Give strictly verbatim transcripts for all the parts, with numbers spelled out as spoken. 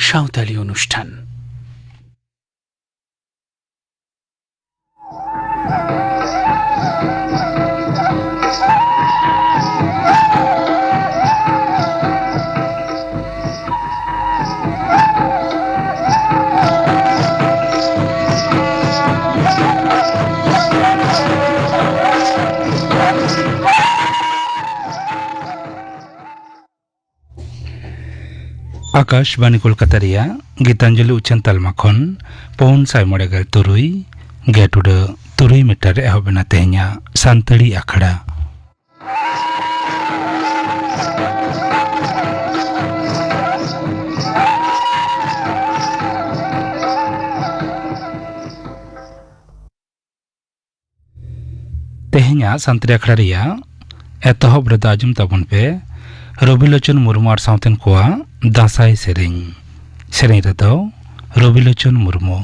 ᱥᱟᱶᱛᱟᱞᱤ ᱚᱱᱩᱥᱴᱷᱟᱱ᱾ ᱟᱠᱟᱥᱵᱟᱱᱤ ᱠᱳᱞᱠᱟᱛᱟ ᱨᱮᱭᱟᱜ ᱜᱤᱛᱟᱧᱡᱚᱞᱤ ᱩᱪᱷᱟᱹᱱ ᱛᱟᱞᱢᱟ ᱠᱷᱚᱱ ᱯᱩᱱ ᱥᱟᱭ ᱢᱚᱬᱮ ᱜᱮᱞ ᱛᱩᱨᱩᱭ ᱜᱮᱴ ᱩᱰᱟᱹ ᱛᱩᱨᱩᱭ ᱢᱤᱴᱟᱨ ᱨᱮ ᱮᱦᱚᱵ ᱮᱱᱟ ᱛᱮᱦᱮᱧᱟᱜ ᱥᱟᱱᱛᱟᱲᱤ ᱟᱠᱷᱲᱟ᱾ ᱛᱮᱦᱮᱧᱟᱜ ᱥᱟᱱᱛᱟᱲᱤ ᱟᱠᱷᱲᱟ ᱨᱮᱭᱟᱜ ᱮᱛᱚᱦᱚᱵ ᱨᱮᱫᱚ ᱟᱸᱡᱚᱢ ᱛᱟᱵᱚᱱ ᱯᱮ ᱨᱚᱵᱤᱞᱳᱪᱚᱱ ᱢᱩᱨᱢᱩ ᱟᱨ ᱥᱟᱶᱛᱮᱱ ᱠᱚᱣᱟᱜ ᱫᱟᱸᱥᱟᱭ ᱥᱮᱨᱮᱧ᱾ ᱥᱮᱨᱮᱧ ᱨᱮᱫᱚ ᱨᱚᱵᱤᱞᱳᱪᱚᱱ ᱢᱩᱨᱢᱩ᱾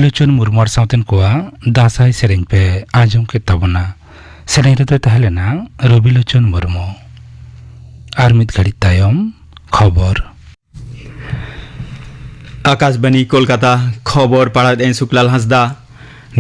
ᱞᱳᱪᱚᱱ ᱢᱩᱨᱢᱩ ᱟᱨ ᱥᱟᱶᱛᱮᱱ ᱠᱚᱣᱟᱜ ᱫᱟᱸᱥᱟᱭ ᱥᱮᱨᱮᱧ ᱯᱮ ᱟᱸᱡᱚᱢ ᱠᱮᱫ ᱛᱟᱵᱚᱱᱟ᱾ ᱥᱮᱨᱮᱧ ᱨᱮᱫᱚᱭ ᱛᱟᱦᱮᱸ ᱞᱮᱱᱟ ᱨᱚᱵᱤᱞᱳᱪᱚᱱ ᱢᱩᱨᱢᱩ᱾ ᱟᱨ ᱢᱤᱫ ᱜᱷᱟᱹᱲᱤᱡ ᱛᱟᱭᱚᱢ ᱠᱷᱚᱵᱚᱨ᱾ ᱟᱠᱟᱥᱵᱟᱱᱤ ᱠᱳᱞᱠᱟᱛᱟ, ᱠᱷᱚᱵᱚᱨ ᱯᱟᱲᱦᱟᱣᱮᱫ ᱟᱹᱧ ᱥᱩᱠᱞᱟᱞ ᱦᱟᱸᱥᱫᱟ᱾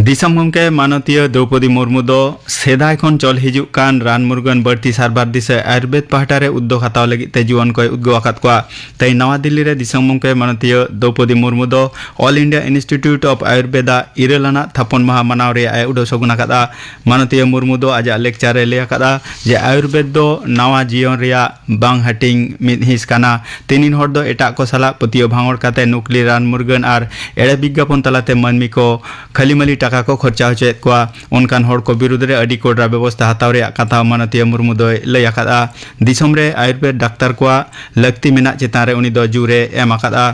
ᱫᱤᱥᱚᱢ ᱜᱚᱢᱠᱮ ᱢᱟᱱᱚᱛᱤᱭᱟᱹ ᱫᱨᱚᱣᱯᱚᱫᱤ ᱢᱩᱨᱢᱩ ᱫᱚ ᱥᱮᱫᱟᱭ ᱠᱷᱚᱱ ᱪᱚᱞ ᱦᱤᱡᱩᱜ ᱠᱟᱱ ᱨᱟᱱ ᱢᱩᱨᱜᱟᱹᱱ ᱵᱟᱹᱲᱛᱤ ᱥᱟᱨᱵᱷᱟᱨ ᱫᱤᱥᱟᱹ ᱟᱭᱩᱨᱵᱮᱫ ᱯᱟᱦᱴᱟ ᱨᱮ ᱩᱫᱽᱫᱳᱜᱽ ᱦᱟᱛᱟᱣ ᱞᱟᱹᱜᱤᱫ ᱛᱮ ᱡᱩᱣᱟᱹᱱ ᱠᱚᱭ ᱩᱫᱽᱜᱟᱹᱣ ᱟᱠᱟᱫ ᱠᱚᱣᱟ᱾ ᱛᱮᱦᱮᱧ ᱱᱟᱣᱟ ᱫᱤᱞᱞᱤ ᱨᱮ ᱫᱤᱥᱚᱢ ᱜᱚᱢᱠᱮ ᱢᱟᱱᱚᱛᱤᱭᱟᱹ ᱫᱨᱚᱣᱯᱚᱫᱤ ᱢᱩᱨᱢᱩ ᱫᱚ All India Institute of Ayurveda ᱤᱨᱟᱹᱞ ᱟᱱᱟᱜ ᱛᱷᱟᱯᱚᱱ ᱢᱟᱦᱟ ᱢᱟᱱᱟᱣ ᱨᱮᱭᱟᱜ ᱮ ᱩᱰᱟᱹᱣ ᱥᱟᱹᱜᱩᱱ ᱟᱠᱟᱫᱼᱟ᱾ ᱢᱟᱱᱚᱛᱤᱭᱟᱹ ᱢᱩᱨᱢᱩ ᱫᱚ ᱟᱡᱟᱜ ᱞᱮᱠᱪᱟᱨ ᱨᱮ ᱞᱟᱹᱭ ᱟᱠᱟᱫᱼᱟ ᱡᱮ ᱟᱭᱩᱨᱵᱮᱫ ᱫᱚ ᱱᱟᱣᱟ ᱡᱤᱭᱚᱱ ᱨᱮᱭᱟᱜ ᱵᱟᱝ ᱦᱟᱹᱴᱤᱧ ᱢᱤᱫ ᱦᱤᱸᱥ ᱠᱟᱱᱟ᱾ ᱛᱤᱱᱤᱱ ᱦᱚᱲ ᱫᱚ ᱮᱴᱟᱜ ᱠᱚ ᱥᱟᱞᱟᱜ ᱯᱟᱹᱛᱭᱟᱹᱣ ᱵᱷᱟᱸᱜᱚᱲ ᱠᱟᱛᱮ ᱱᱩᱠᱞᱤ ᱨᱟᱱ ᱢᱩᱨᱜᱟᱹᱱ ᱟᱨ ᱮᱲᱮ ᱵᱤᱜᱽᱜᱟᱯᱚᱱ ᱛᱟᱞᱟᱛᱮ ᱢᱟᱹᱱᱢᱤ ᱠᱚ ᱠᱷᱟᱹᱞᱤ ᱢᱟᱹᱞᱤ ᱴᱟᱠᱟ ᱠᱚ ᱠᱷᱚᱨᱪᱟ ᱦᱚᱪᱚᱭᱮᱫ ᱠᱚᱣᱟ᱾ ᱚᱱᱠᱟᱱ ᱦᱚᱲ ᱠᱚ ᱵᱤᱨᱩᱫᱽ ᱨᱮ ᱟᱹᱰᱤ ᱠᱚᱰᱨᱟ ᱵᱮᱵᱚᱥᱛᱷᱟ ᱦᱟᱛᱟᱣ ᱨᱮᱭᱟᱜ ᱠᱟᱛᱷᱟ ᱢᱟᱱᱚᱛᱤᱭᱟᱹ ᱢᱩᱨᱢᱩ ᱫᱚᱭ ᱞᱟᱹᱭ ᱟᱠᱟᱫᱼᱟ᱾ ᱫᱤᱥᱚᱢ ᱨᱮ ᱟᱭᱩᱨᱵᱮᱫ ᱰᱟᱠᱛᱟᱨ ᱠᱚᱣᱟᱜ ᱞᱟᱹᱠᱛᱤ ᱢᱮᱱᱟᱜ ᱪᱮᱛᱟᱱ ᱨᱮ ᱩᱱᱤ ᱫᱚ ᱡᱳᱨ ᱮ ᱮᱢ ᱟᱠᱟᱫᱼᱟ᱾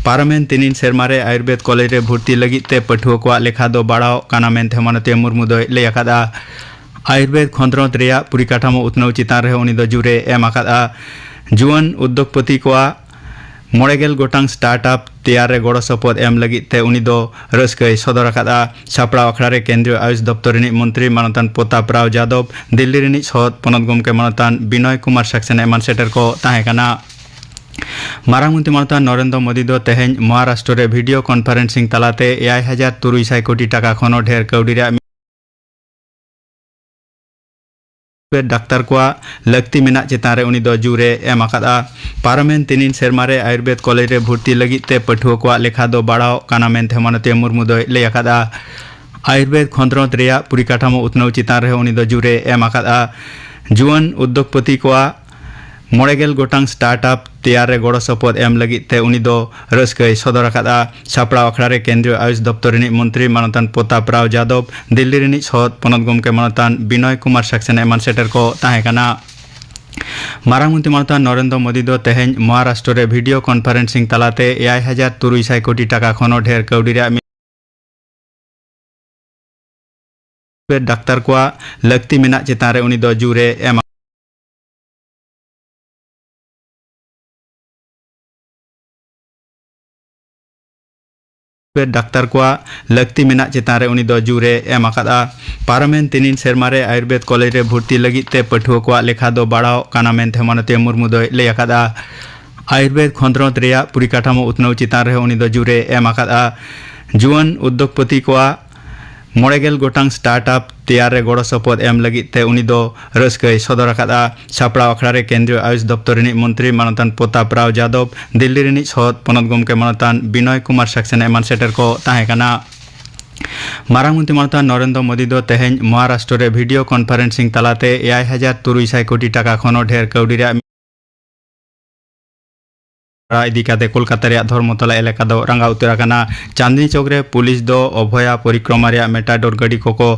ᱯᱟᱨᱚᱢᱮᱱ ᱛᱤᱱᱤᱱ ᱥᱮᱨᱢᱟ ᱨᱮ ᱟᱭᱩᱨᱵᱮᱫ ᱠᱚᱞᱮᱡᱽ ᱨᱮ ᱵᱷᱚᱨᱛᱤ ᱞᱟᱹᱜᱤᱫ ᱛᱮ ᱯᱟᱹᱴᱷᱩᱣᱟᱹ ᱠᱚᱣᱟᱜ ᱞᱮᱠᱷᱟ ᱫᱚ ᱵᱟᱲᱟᱣ ᱠᱟᱱᱟ ᱢᱮᱱᱛᱮ ᱢᱟᱱᱚᱛᱤᱭᱟᱹ ᱢᱩᱨᱢᱩ ᱫᱚᱭ ᱞᱟᱹᱭ ᱟᱠᱟᱫᱼᱟ᱾ ᱟᱭᱩᱨᱵᱮᱫ ᱠᱷᱚᱸᱫᱽᱨᱚᱸᱫᱽ ᱨᱮᱭᱟᱜ ᱯᱚᱨᱤᱠᱟᱴᱷᱟᱢᱳ ᱩᱛᱱᱟᱹᱣ ᱪᱮᱛᱟᱱ ᱨᱮᱦᱚᱸ ᱩᱱᱤ ᱫᱚ ᱡᱳᱨ ᱮ ᱮᱢ ᱟᱠᱟᱫᱼᱟ᱾ ᱡᱩᱣᱟᱹᱱ ᱩᱫᱽᱫᱳᱜᱽᱯᱚᱛᱤ ᱠᱚᱣᱟᱜ ᱢᱚᱬᱮ ᱜᱮᱞ ᱜᱚᱴᱟᱝ ᱥᱴᱟᱨᱴ ᱟᱯ ᱛᱮᱭᱟᱨ ᱨᱮ ᱜᱚᱲᱚ ᱥᱚᱯᱚᱦᱚᱫ ᱮᱢ ᱞᱟᱹᱜᱤᱫ ᱛᱮ ᱩᱱᱤ ᱫᱚ ᱨᱟᱹᱥᱠᱟᱹᱭ ᱥᱚᱫᱚᱨ ᱟᱠᱟᱫᱼᱟ᱾ ᱥᱟᱯᱲᱟᱣ ᱟᱠᱷᱲᱟ ᱨᱮ ᱠᱮᱱᱫᱨᱤᱭᱚ ᱟᱭᱩᱥ ᱫᱚᱯᱛᱚᱨ ᱨᱤᱱᱤᱡ ᱢᱚᱱᱛᱨᱤ ᱢᱟᱱᱚᱛᱟᱱ ᱯᱨᱚᱛᱟᱯ ᱨᱟᱣ ᱡᱟᱫᱚᱵ, ᱫᱤᱞᱞᱤ ᱨᱤᱱᱤᱡ ᱥᱚᱦᱚᱫ ᱯᱚᱱᱚᱛ ᱜᱚᱢᱠᱮ ᱢᱟᱱᱚᱛᱟᱱ ᱵᱤᱱᱚᱭ ᱠᱩᱢᱟᱨ ᱥᱟᱠᱥᱮᱱᱟ ᱮᱢᱟᱱ ᱥᱮᱴᱮᱨ ᱠᱚ ᱛᱟᱦᱮᱸ ᱠᱟᱱᱟ᱾ ᱢᱟᱨᱟᱝ ᱢᱚᱱᱛᱨᱤ ᱢᱟᱱᱚᱛᱟᱱ ᱱᱚᱨᱮᱱᱫᱨᱚ ᱢᱳᱫᱤ ᱫᱚ ᱛᱮᱦᱮᱧ ᱢᱚᱦᱟᱨᱟᱥᱴᱨᱚ ᱨᱮ ᱵᱷᱤᱰᱤᱭᱳ ᱠᱚᱱᱯᱷᱟᱨᱮᱱᱥᱤᱝ ᱛᱟᱞᱟᱛᱮ ᱮᱭᱟᱭ ᱦᱟᱡᱟᱨ ᱛᱩᱨᱩᱭ ᱥᱟᱭ ᱠᱳᱴᱤ ᱴᱟᱠᱟ ᱠᱷᱚᱱ ᱦᱚᱸ ᱰᱷᱮᱨ ᱠᱟᱹᱣᱰᱤ ᱨᱮᱭᱟᱜ ᱰᱟᱠᱛᱟᱨ ᱠᱚᱣᱟᱜ ᱞᱟᱹᱠᱛᱤ ᱢᱮᱱᱟᱜ ᱪᱮᱛᱟᱱ ᱨᱮ ᱩᱱᱤ ᱫᱚ ᱡᱳᱨ ᱮ ᱮᱢ ᱟᱠᱟᱫᱼᱟ᱾ ᱯᱟᱨᱚᱢᱮᱱ ᱛᱤᱱᱤᱱ ᱥᱮᱨᱢᱟ ᱨᱮ ᱟᱭᱩᱨᱵᱮᱫ ᱠᱚᱞᱮᱡᱽ ᱨᱮ ᱵᱷᱚᱨᱛᱤ ᱞᱟᱹᱜᱤᱫ ᱛᱮ ᱯᱟᱹᱴᱷᱩᱣᱟᱹ ᱠᱚᱣᱟᱜ ᱞᱮᱠᱷᱟ ᱫᱚ ᱵᱟᱲᱟᱣ ᱠᱟᱱᱟ ᱢᱮᱱᱛᱮ ᱢᱟᱱᱚᱛᱤᱭᱟᱹ ᱢᱩᱨᱢᱩ ᱫᱚᱭ ᱞᱟᱹᱭ ᱟᱠᱟᱫᱼᱟ᱾ ᱟᱭᱩᱨᱵᱮᱫ ᱠᱷᱚᱸᱫᱽᱨᱚᱸᱫᱽ ᱨᱮᱭᱟᱜ ᱯᱚᱨᱤᱠᱟᱴᱷᱟᱢᱳ ᱩᱛᱱᱟᱹᱣ ᱪᱮᱛᱟᱱ ᱨᱮᱦᱚᱸ ᱩᱱᱤ ᱫᱚ ᱡᱳᱨ ᱮ ᱮᱢ ᱟᱠᱟᱫᱼᱟ᱾ ᱡᱩᱣᱟᱹᱱ ᱩᱫᱽᱫᱳᱜᱽᱯᱚᱛᱤ ᱠᱚᱣᱟᱜ ᱢᱚᱬᱮ ᱜᱮᱞ ᱜᱚᱴᱟᱝ ᱥᱴᱟᱨᱴ ᱟᱯ ᱛᱮᱭᱟᱨ ᱨᱮ ᱜᱚᱲᱚ ᱥᱚᱯᱚᱦᱚᱫ ᱮᱢ ᱞᱟᱹᱜᱤᱫ ᱛᱮ ᱩᱱᱤ ᱫᱚ ᱨᱟᱹᱥᱠᱟᱹᱭ ᱥᱚᱫᱚᱨ ᱟᱠᱟᱫᱼᱟ᱾ ᱥᱟᱯᱲᱟᱣ ᱟᱠᱷᱲᱟ ᱨᱮ ᱠᱮᱱᱫᱨᱤᱭᱚ ᱟᱭᱩᱥ ᱫᱚᱯᱛᱚᱨ ᱨᱤᱱᱤᱡ ᱢᱚᱱᱛᱨᱤ ᱢᱟᱱᱚᱛᱟᱱ ᱯᱨᱚᱛᱟᱯ ᱨᱟᱣ ᱡᱟᱫᱚᱵ, ᱫᱤᱞᱞᱤ ᱨᱤᱱᱤᱡ ᱥᱚᱦᱚᱫ ᱯᱚᱱᱚᱛ ᱜᱚᱢᱠᱮ ᱢᱟᱱᱚᱛᱟᱱ ᱵᱤᱱᱚᱭ ᱠᱩᱢᱟᱨ ᱥᱟᱠᱥᱮᱱᱟ ᱮᱢᱟᱱ ᱥᱮᱴᱮᱨ ᱠᱚ ᱛᱟᱦᱮᱸ ᱠᱟᱱᱟ᱾ ᱢᱟᱨᱟᱝ ᱢᱚᱱᱛᱨᱤ ᱢᱟᱱᱚᱛᱟᱱ ᱱᱚᱨᱮᱱᱫᱨᱚ ᱢᱳᱫᱤ ᱫᱚ ᱛᱮᱦᱮᱧ ᱢᱚᱦᱟᱨᱟᱥᱴᱨᱚ ᱨᱮ ᱵᱷᱤᱰᱤᱭᱳ ᱠᱚᱱᱯᱷᱟᱨᱮᱱᱥᱤᱝ ᱛᱟᱞᱟᱛᱮ ᱮᱭᱟᱭ ᱦᱟᱡᱟᱨ ᱛᱩᱨᱩᱭ ᱥᱟᱭ ᱠᱳᱴᱤ ᱴᱟᱠᱟ ᱠᱷᱚᱱ ᱦᱚᱸ ᱰᱷᱮᱨ ᱠᱟᱹᱣᱰᱤ ᱨᱮᱭᱟᱜ ᱢᱤᱫ ᱰᱟᱠᱛᱟᱨ ᱠᱚᱣᱟᱜ ᱞᱟᱹᱠᱛᱤ ᱢᱮᱱᱟᱜ ᱪᱮᱛᱟᱱ ᱨᱮ ᱩᱱᱤ ᱫᱚ ᱡᱳᱨ ᱮ ᱮᱢᱟ᱾ ᱰᱟᱠᱛᱟᱨ ᱠᱚᱣᱟᱜ ᱞᱟᱹᱠᱛᱤ ᱢᱮᱱᱟᱜ ᱪᱮᱛᱟᱱ ᱨᱮ ᱩᱱᱤ ᱫᱚ ᱡᱳᱨ ᱮ ᱮᱢ ᱟᱠᱟᱫᱼᱟ᱾ ᱯᱟᱨᱚᱢᱮᱱ ᱛᱤᱱᱤᱱ ᱥᱮᱨᱢᱟ ᱨᱮ ᱟᱭᱩᱨᱵᱮᱫ ᱠᱚᱞᱮᱡᱽ ᱨᱮ ᱵᱷᱚᱨᱛᱤ ᱞᱟᱹᱜᱤᱫ ᱛᱮ ᱯᱟᱹᱴᱷᱩᱣᱟᱹ ᱠᱚᱣᱟᱜ ᱞᱮᱠᱷᱟ ᱫᱚ ᱵᱟᱲᱟᱣ ᱠᱟᱱᱟ ᱢᱮᱱᱛᱮ ᱢᱟᱱᱚᱛᱤᱭᱟᱹ ᱢᱩᱨᱢᱩ ᱫᱚᱭ ᱞᱟᱹᱭ ᱟᱠᱟᱫᱼᱟ᱾ ᱟᱭᱩᱨᱵᱮᱫ ᱠᱷᱚᱸᱫᱽᱨᱚᱸᱫᱽ ᱨᱮᱭᱟᱜ ᱯᱚᱨᱤᱠᱟᱴᱷᱟᱢᱳ ᱩᱛᱱᱟᱹᱣ ᱪᱮᱛᱟᱱ ᱨᱮᱦᱚᱸ ᱩᱱᱤ ᱫᱚ ᱡᱳᱨ ᱮ ᱮᱢ ᱟᱠᱟᱫᱼᱟ᱾ ᱡᱩᱣᱟᱹᱱ ᱩᱫᱽᱫᱳᱜᱽᱯᱚᱛᱤ ᱠᱚᱣᱟᱜ ᱢᱚᱬᱮ ᱜᱮᱞ ᱜᱚᱴᱟᱝ ᱥᱴᱟᱨᱴ ᱟᱯ ᱛᱮᱭᱟᱨ ᱨᱮ ᱜᱚᱲᱚ ᱥᱚᱯᱚᱦᱚᱫ ᱮᱢ ᱞᱟᱹᱜᱤᱫ ᱛᱮ ᱩᱱᱤ ᱫᱚ ᱨᱟᱹᱥᱠᱟᱹᱭ ᱥᱚᱫᱚᱨ ᱟᱠᱟᱫᱼᱟ᱾ ᱥᱟᱯᱲᱟᱣ ᱟᱠᱷᱲᱟ ᱨᱮ ᱠᱮᱱᱫᱨᱤᱭᱚ ᱟᱭᱩᱥ ᱫᱚᱯᱛᱚᱨ ᱨᱤᱱᱤᱡ ᱢᱚᱱᱛᱨᱤ ᱢᱟᱱᱚᱛᱟᱱ ᱯᱨᱚᱛᱟᱯ ᱨᱟᱣ ᱡᱟᱫᱚᱵ, ᱫᱤᱞᱞᱤ ᱨᱤᱱᱤᱡ ᱥᱚᱦᱚᱫ ᱯᱚᱱᱚᱛ ᱜᱚᱢᱠᱮ ᱢᱟᱱᱚᱛᱟᱱ ᱵᱤᱱᱚᱭ ᱠᱩᱢᱟᱨ ᱥᱟᱠᱥᱮᱱᱟ ᱮᱢᱟᱱ ᱥᱮᱴᱮᱨ ᱠᱚ ᱛᱟᱦᱮᱸ ᱠᱟᱱᱟ᱾ ᱢᱟᱨᱟᱝ ᱢᱚᱱᱛᱨᱤ ᱢᱟᱱᱚᱛᱟᱱ ᱱᱚᱨᱮᱱᱫᱨᱚ ᱢᱳᱫᱤ ᱫᱚ ᱛᱮᱦᱮᱧ ᱢᱚᱦᱟᱨᱟᱥᱴᱨᱚ ᱨᱮ ᱵᱷᱤᱰᱤᱭᱳ ᱠᱚᱱᱯᱷᱟᱨᱮᱱᱥᱤᱝ ᱛᱟᱞᱟᱛᱮ ᱮᱭᱟᱭ ᱦᱟᱡᱟᱨ ᱛᱩᱨᱩᱭ ᱥᱟᱭ ᱠᱳᱴᱤ ᱴᱟᱠᱟ ᱠᱷᱚᱱ ᱦᱚᱸ ᱰᱷᱮᱨ ᱠᱟᱹᱣᱰᱤ ᱨᱮᱭᱟᱜ ᱤᱫᱤ ᱠᱟᱛᱮ ᱠᱳᱞᱠᱟᱛᱟ ᱨᱮᱭᱟᱜ ᱫᱷᱚᱨᱢᱚᱛᱚᱞᱟ ᱮᱞᱟᱠᱟ ᱫᱚ ᱨᱟᱸᱜᱟᱣ ᱩᱛᱟᱹᱨ ᱟᱠᱟᱱᱟ᱾ ᱪᱟᱸᱫᱽᱱᱤ ᱪᱚᱠ ᱨᱮ ᱯᱩᱞᱤᱥ ᱫᱚ ᱚᱵᱷᱚᱭᱟ ᱯᱚᱨᱤᱠᱨᱚᱢᱟ ᱨᱮᱭᱟᱜ ᱢᱮᱴᱟᱰᱳᱨ ᱜᱟᱹᱰᱤ ᱠᱚᱠᱚ